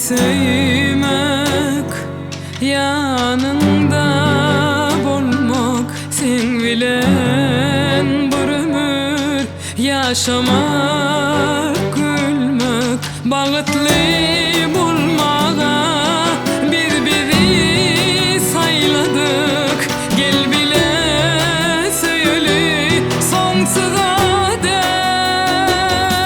söýmek, ýanyňda bolmak, seň bilen bir ömür ýaşamak, gülmek, bagtly bolmaga biz bizi saýladyk. Gel bile söýeli soňsuza dek.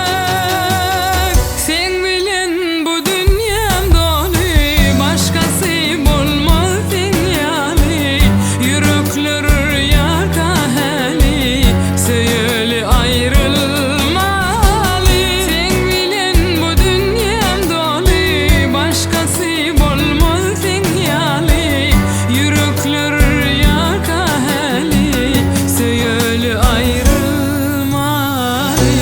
Seň bilen bu dünýäm doly, başgasy bolmaz seň ýaly. Ýürekler ýarka häli, söýeli aýrylmaly. Seň bilen bu dünýäm doly, başgasy bolmaz seň ýaly. Ýürekler ýarka häli, söýeli aýrylmaly.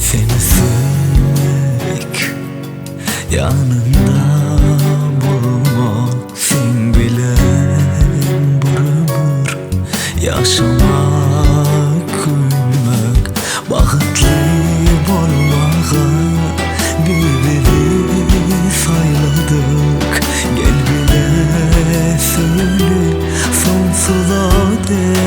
Seni söýmek, ýanyňda bolmak, seň bilen bir ömür ýaşamak, gülmek, bagtly bolmaga bir-bizi saýladyk. Gel bile söýeli sonsuza dek.